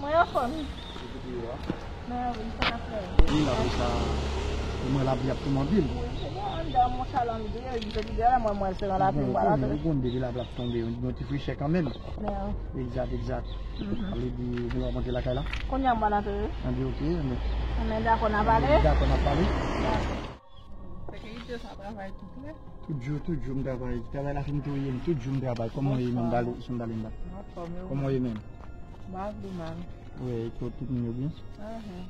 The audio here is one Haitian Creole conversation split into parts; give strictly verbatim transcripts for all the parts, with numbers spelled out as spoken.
Mwen anfòm. Mwen wi, sa ka fè. Wi, la, wi, sa. Mwen la, vi ap tou anpil. Wi, se bon, anndan, mon salon, li dwe Mwen se nan lapli m pral antre. Ou konn depi lapli ap tonbe, yon ti frechè kanmenm. Egzat, egzat. Sa vle di, ou ap antre lakay la? Kounye a m pral antre wi. Anben, ok, anben. Anben, dakò, n a pale. Anben, dakò, n a pale. Sekirite sa travay tout lè. Tout jou, tout jou m travay. Travay la fin touye m, tout jou m travay. Kòman w ye menm, Dali-, Sondalinda? Kòman w ye menm? M pa vle mal. Wi, e tout, tout moun yo byen? Ahan.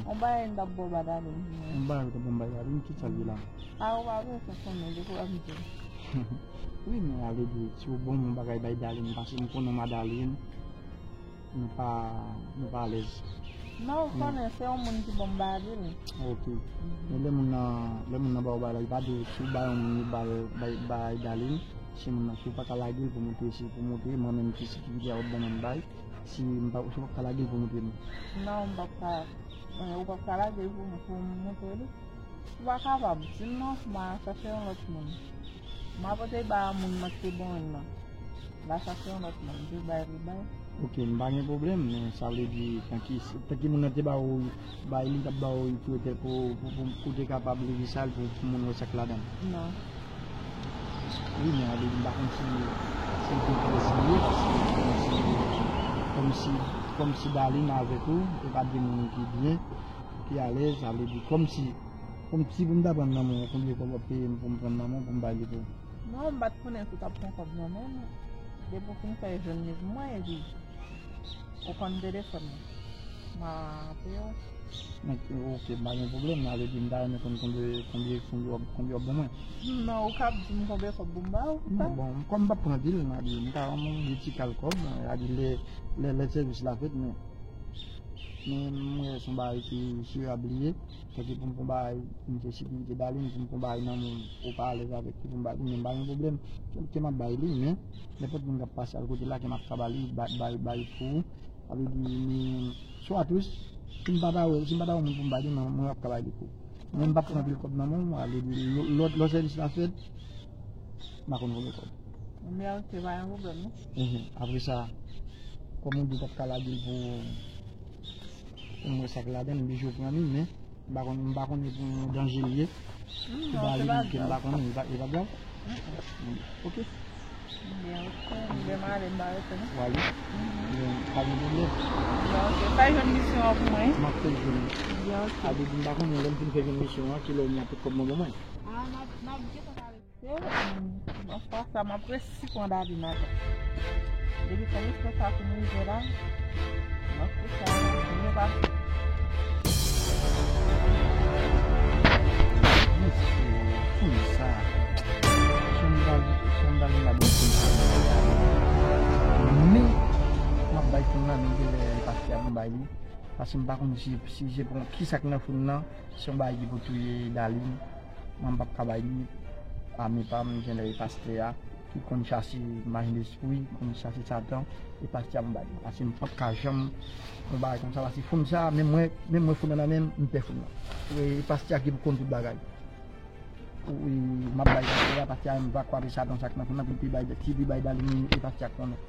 Yon bagay m t ap ba w ba Dali. Yon bagay ou t ap ba m ba Dali, ki sa l ye la? A, ou pa bezwen konnen, depi w ap di. Wi, men ale di, si w bon yon bagay bay Dali, paske m konnen Madalin, nou pa, nou pa alèz. Non, ou konnen, se yon moun ki ban m bagay li. Ok. Men lè moun nan, lè moun nan ba w bagay la, li pa di w si w bay yon moun, li ba l, bay, bay Dalin, si moun nan, si w pa ka lage l pou montre, si pou montre, mwen menm ki sekirite a w ap ban mwen bay, si m pa, si w pa ka lage l pou montre m. Non, m p ap ka, eh, ou p ap ka lage l pou, pou m montre li. Ou pa kapab, sinon, m a chache yon lòt moun. M a pote ba moun mwen ki te ban mwen nan. M a chache yon lòt moun, pou bay li bay. Ok, m pa gen pwoblèm, men sa vle di, tanki, tanki moun nan te ba ou, bay li, t ap ba ou pou, pou, pou, pou, pou te kapab leve sa l pou, pou moun wè sa k ladan l. Non. Wi, men ale, m pa konn si, si l te enterese li ye, paske kòmsi, kòmsi, kòmsi Darline avèk ou, e pa de moun ki byen, ki alèz, sa vle di, kòmsi, kòmsi pou m ta pran nan men w, konbyen kòb w ap peye m pou m pran nan men w, pou m bay li pou ou? Non, m pa t konnen si w t ap pran kòb nan men m. Depi w fin fè jwenn li pou mwen, epi ou konn telefòn mwen. M a peye w. Donk, ok, m pa gen pwoblèm, sa vle di m ta renmen konn konbyen, konbyen, konbyen w ap, konbyen w ap ban mwen. Non, ou ka ap di m konbyen kòb pou m ba w, sa? Non, bon, kòm m p ap pran anpil, m a di, m ta ban w yon ti kal kòb, m a di lè, lè, lè sèvis la fèt, men, men m wè se yon bagay ki sirab li ye. Tanki pou m pran bagay, m te sekirite Darline, pou m pran bagay nan men w, ou pa alèz avèk li, pou m bay li, men m pa gen pwoblèm. Ke, ke m ap bay li, men nenpòt moun k ap pase al kote la, ke m ap ka ba li, bay, bay, bay pou ou. Sa vle di, men, swa tou, si m pa ta wè, si m pa ta wè moun pou m bay li, men mwen ap ka bay li pou ou. Mwen m p ap pran anpil kòb nan men w, sa vle di, lò, lò, lò sèvis la fèt, m pa konn konbyen kòb. Men ok, pa gen pwoblèm, non. Enhen, apre sa, kòm ou di w p ap ka lage l pou, pou m wè sa k ladan l, m blije pran li, men M pa konn, m pa konn pou yon danje li ye. Hmm, non, se pa grav. M pa konnen, e pa, e pa grav. Mm-mm. Ok. Byen, ok. Byen, m ale, m pa rete, non. W ale? Mhm. Byen, pa gen pwoblèm. Byen, ok. Fè jwenn misyon an pou mwen. M ap fè jwenn. Byen, ok. Ale di m pa konnen, lè m fin fè jwenn misyon an, kilè w mete kòb mwen ban mwen. Ah, n ap, n ap gentan pale. Bon, fwa sa, m ap resi pran Darline ankò. Depi kòm espè sa fin rive la, m ap fè sa, m ap fè sa. Mesye, fou sa. Sandal, sandal la bon fou sa. Men, m ap bay fou nan, men genlè e pastè a pou m bay li. Paske m pa konn si, si se pou ki sa k nan fou nan, se yon bagay ki pou touye Darline. Mwen m p ap ka bay li ame pa m, genlè e pastè a, ki konn chase malespri, konn chase Satan, e pastè a pou m bay li. Paske m p ap ka janm yon bagay konsa, paske fou sa, menm mwen, menm mwen fou nan nan men m, m pè fou nan. E pastè a ki pou konn tout bagay. Wi, m ap bay pastè a, pastè a m va kwape Satan sa k nan fou nan, pou l pi bay, pi, pi bay Darline, e pastè a konnen.